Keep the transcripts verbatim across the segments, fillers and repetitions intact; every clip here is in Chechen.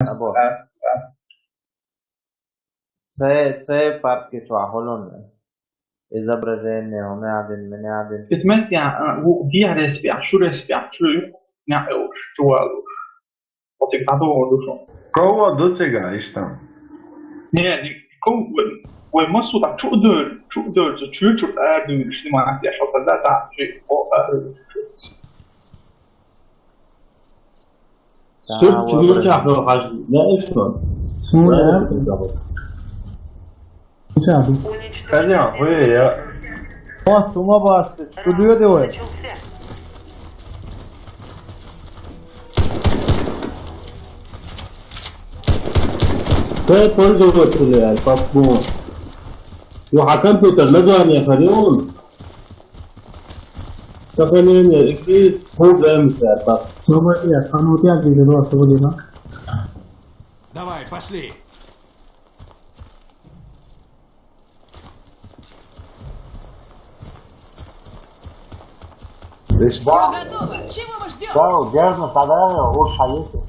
Або. Ас, ас. Цей, цей папки чу ахулун. Изображение, у меня один, у меня один. Итмет я, а, у, диа респи, а, шу респи, а, шу ю, ня, э, уж, чу алу. Отик, а, до, до, шо. Кого до цига, иш там? Не, не, кого, ой, ой, масу, а, чу дыр, чу дыр, чу, чу, чу, а, дыр, иш не мать, я шо, да, да, чу, о, а, дыр. Сюрт чугур чахры хаж. Я ишто? Сюрт. Хозяин, хуя я. О, с ума басты. Куда ты, ой? Ты пользователь, я, по-моему. Ну, а компьютер название ходил? Сохранение игры, программы, так. Чтобы я, а ну, я тебе два, чтобы, да? Давай, пошли. Все готово. Чего мы ждем? Ciao, Giorno, Saverio, Ursa, Jesse.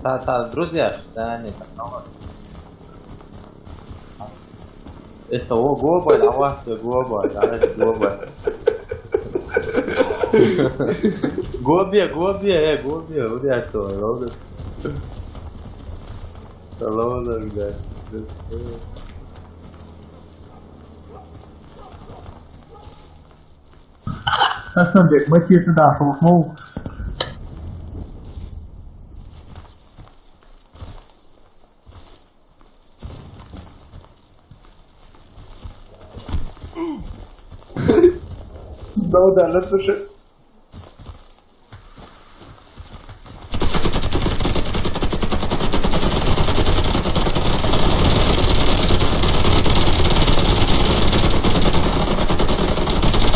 Та, та, друзья, что они там, ну вот. Эсто, о, гоба, давай, всё, гоба, давай, гоба. Гобия, гобия, э, гобия, вот я что, ловлю. Ловлю, да. Асланбек, мотивты да шоу. Да, да, да, слушай.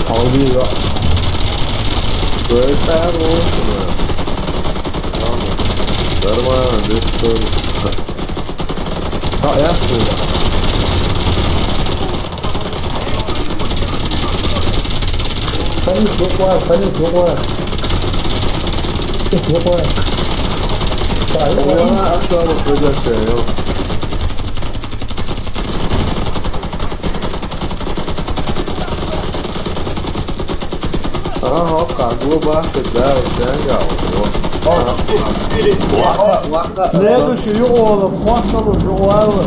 Алды, да. Böyle sen olsun ya. Tamam. Нормально, без истории. А, я что ли? Салют, буквально, салют, буквально. Буквально. Так, ну, ладно. Она осталась, ребята, ё. Ага, как бы басты, да, вот, да, да, вот. О, четыре, четыре. Ваха, ваха. Следующий, ё, Ола, хвасталу, ё, Ола.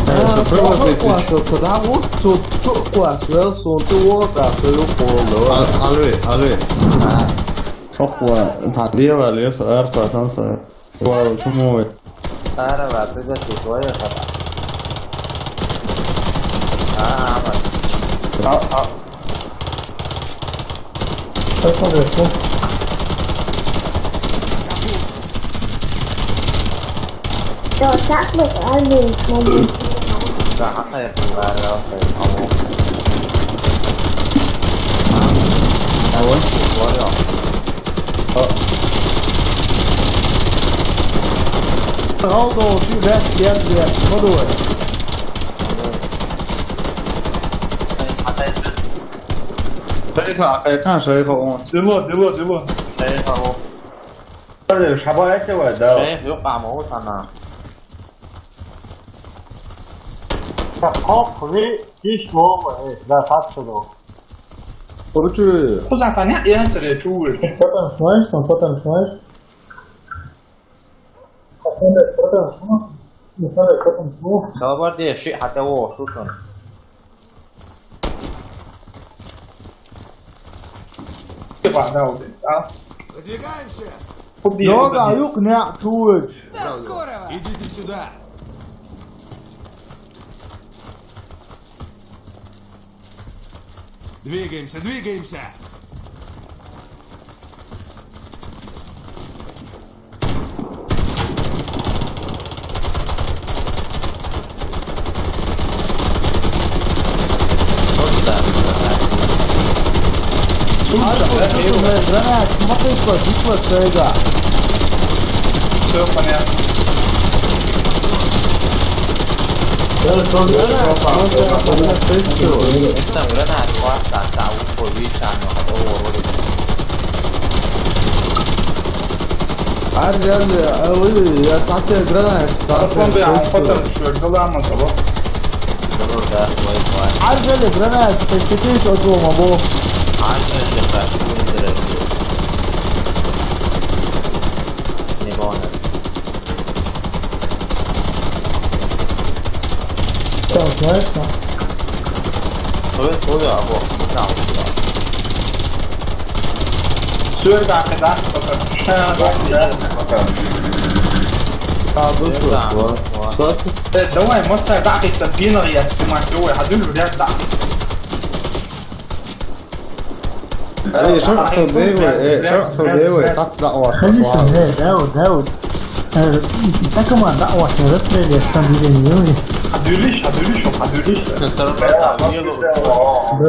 Э, а, супруга класс, вот сюда, вот, тут, тут класс, Уилсон, ты вот, а, ты вот, да. Алве, алве. А. Çok var. Tadliye var, Leo, sever, pasan, sever. Var, çok mu? Ara var, bir de şey, var ya, kadar. Aa, bak. Al, al. Çok mu diyorsun? Yo, that was ugly. That I can't do that, I don't think I won't. I went to what else? Hold on, shoot that, yeah, yeah. What do it? Şuraya kalk, Erkan, şuraya kalk. Dilo, dilo, dilo. Şuraya kalk. Hadi, şabaya etme var da. Şey yok ama o sana. Kalk, bir iş mi olma? Evet, ben kalktım o. Короче. Куда-то не, я тебе чую. Потом знаешь, он потом знаешь. Посмотри, потом что? Не смотри, потом что? Калабар де, ши, хотя о, шутан. Типа, да, вот, а? Выдвигаемся! Убей, Лёга, убей. Юг, не, чуешь. До скорого! Идите сюда! Двигаемся, двигаемся! Гранат, смотри, кот, не кот, Сайга. Всё понятно. Там гранат, хватит, там у повеча, но. Аржан, а вы, я так гранат. Потом я, он потом что, ждала, мы того. Аржан, гранат, ты чуть-чуть от дома, бо. Аржан, ты так, не гонит. Так, знаешь что? Стой, стой, а вот, не знал, куда. Всё, это, а когда? Пока. Ща, да, да, пока. А, ну Да, что, да. Что? Э, давай, может, так, это бинер я снимаю, давай, а ты, ребят, да. Эй, шо сылдевы, эй, шо сылдевы, так да, о. Конечно, да, да, да, да. Э, так и манда, о, не расстреливай, сам деревню. Адюлиш, адюлиш, адюлиш. Всё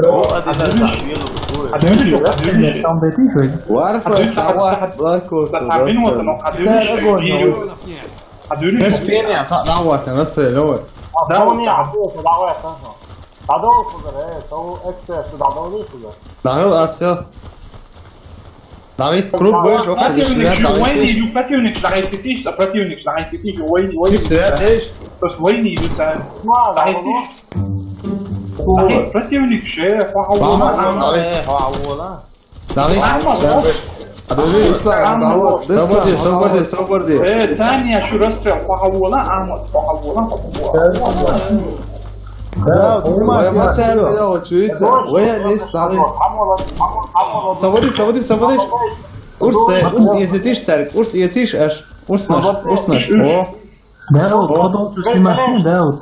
равно там, Адюлиш, адюлиш. Адюлиш, адюлиш. Сам дойти, что ли? Варфа, Адюлиш, сама, адюлиш. Блэк Оп, Адюлиш, просто. Адюлиш, адюлиш. Адюлиш. Без пения, так да, о, не расстреливай. Да, Адюлиш, давай, хорошо. Дадолу кузар, э, сау экспресс дадолу кузар. Дагыл, а, всё. Дагы круг будешь, окей, противник, дагы. Войны идут, противник, дагы сетишь, а противник, дагы сетишь, войны, войны. Ты всё, видишь? То есть войны идут, а. Дагы сетишь. Дагы противник, ше, фахаула. Дагы. Э, фахаула. Дагы. Ама, Адюлиш, Ислам, Ислам, Соборди, Соборди, Соборди. Э, Таня, шу расстрел, фахаула, ама, фахаула, фахаула. Да, понимаю. Ой, понимаю, масса, всё. Я вот чуете. Ой, я не стал. Соборди, Соборди, Соборди. Урс, э, урс, если ты ж царь, урс, если ж аж, урс наш, урс наш. О. Да, вот, о. Продолжу снимать, не, да, вот.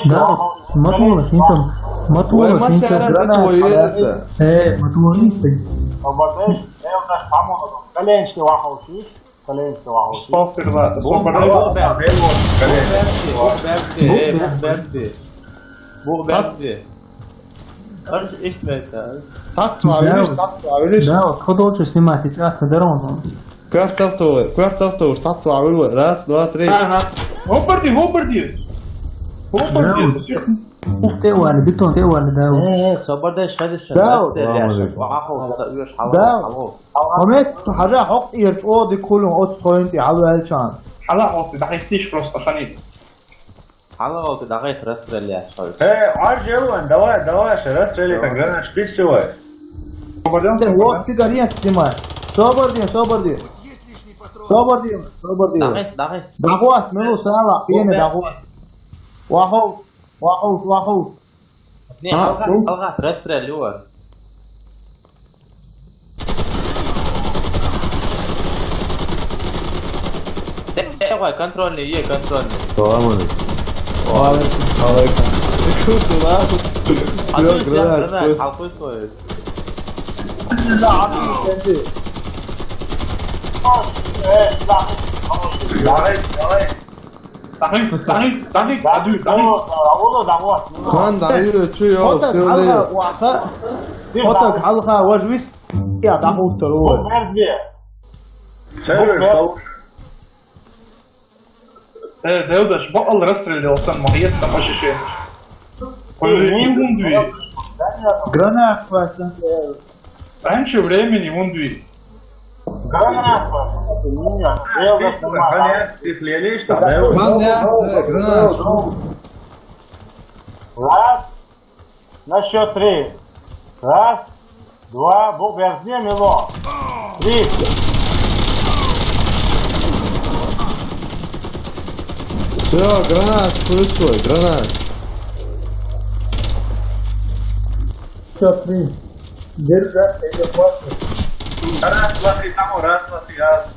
Да, вот, Матула, синцем, Матула, синцем, граната. Э, Матула, не стоит. Коленчики вахауши, коленчики вахауши. Сталкер, ладно, сталкер. Бу берди, бу берди, бу берди. Бу берди. Бу берди. Карч ишмейт, а? Так, да, так, видишь? Да, вот, продолжу снимать, и чё, даром. Квартал тур, квартал тур, сату авыл, раз, два, три. Ага. Хоппарди, хоппарди. Хоппарди. Ух, те вали, бетон, те вали, да. Э, э, соборда шадиш. Да. Ваху, да, уйш, хало, хало. Амет, хажа хок ирт, о, ди кулун, о, тхоин, ти, хало, элчан. Хало, хок, да, хистиш просто, шанит. Хало, хок, да, хит, расстреляй, шо. Э, Аржелван, давай, давай, ша, расстреляй, как гранат, шпицевай. Ты вот, ты горец снимай. Соборди, соборди. Соборди, соборди. Дагы, дагы. Дагуас, минут, сала, пене, дагуас. Ваху, ваху, ваху. Не, алга, алга, расстреляй. Э, давай, контрольный, е, контрольный. Салам алейкум. Алейкум, алейкум. Ты что, сюда? А ты, гранат, гранат, алкой стоит. Давай, давай. Давай, давай, давай, давай. Хан, давай, чё, я, Хотак, всё, алга, ле. Ваха. Хотак, алга, важвис. Я, да, вот второй. Сервер, слушай. Э, Дэвдаш, бо ал расстрелял, там, магият, там, ощущение. Ой, не вундуй. Гранат, классно. Раньше времени вундуй. Гранат, классно. Гранат, сифлелишь, да? Гранат, да, гранат. Раз. На счёт три. Раз, два, бу берзне мило. Три. Всё, гранат, крутой, гранат. Счёт три. Держать, это классно. Раз, два, три, тому, раз, два, три, раз.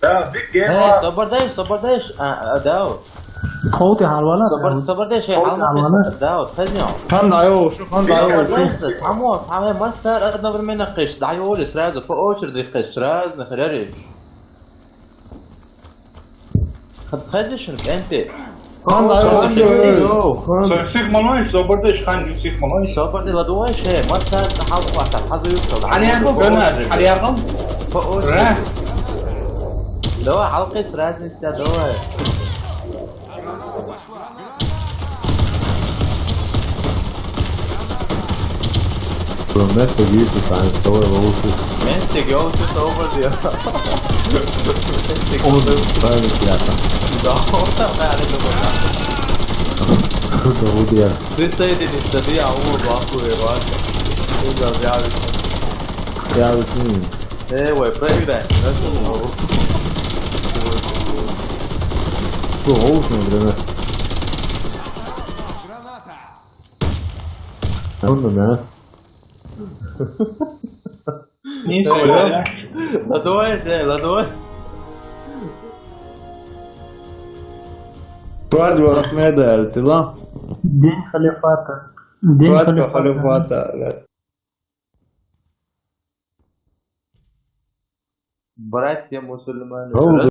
Да, big game. Э, собордаш, собордаш, а, а, да. Хоути халвала. Собор-, собордаш, э, халвала. Да, вот, хозяин. Хан даю, шу хан даю. Само, само, массар одновременно кыш, даю ли сразу, по очереди кыш, разных рариш. Ход-, ходишь, энти. Хан, дай, Хан, дай. Хан. Сих малон, собарда иш хан, сих малон. Собарда ладугъай ше, ма са хал хвата, хаза юксал. Хали яхал гана, хали яхал. По очереди. Раз. Давай, халкъис разница, давай. Bro, Master Gear is fine, so it rolls. Мен сег ёлчу собар диё. Он правильно яка. Да, он там, да, да, да. Круто, вот я. Присоединиться, да, я уму баку, я баку. Куда взяли? Я вот не. Э, ой, проиграй. Что, Олсен, например? Он, да. Не сега. Ладугъай ше, ладугъай. Свадьба Ахмеда, Альтила. День халифата. День Свадьба халифата. Халифата. Братья мусульмане. О,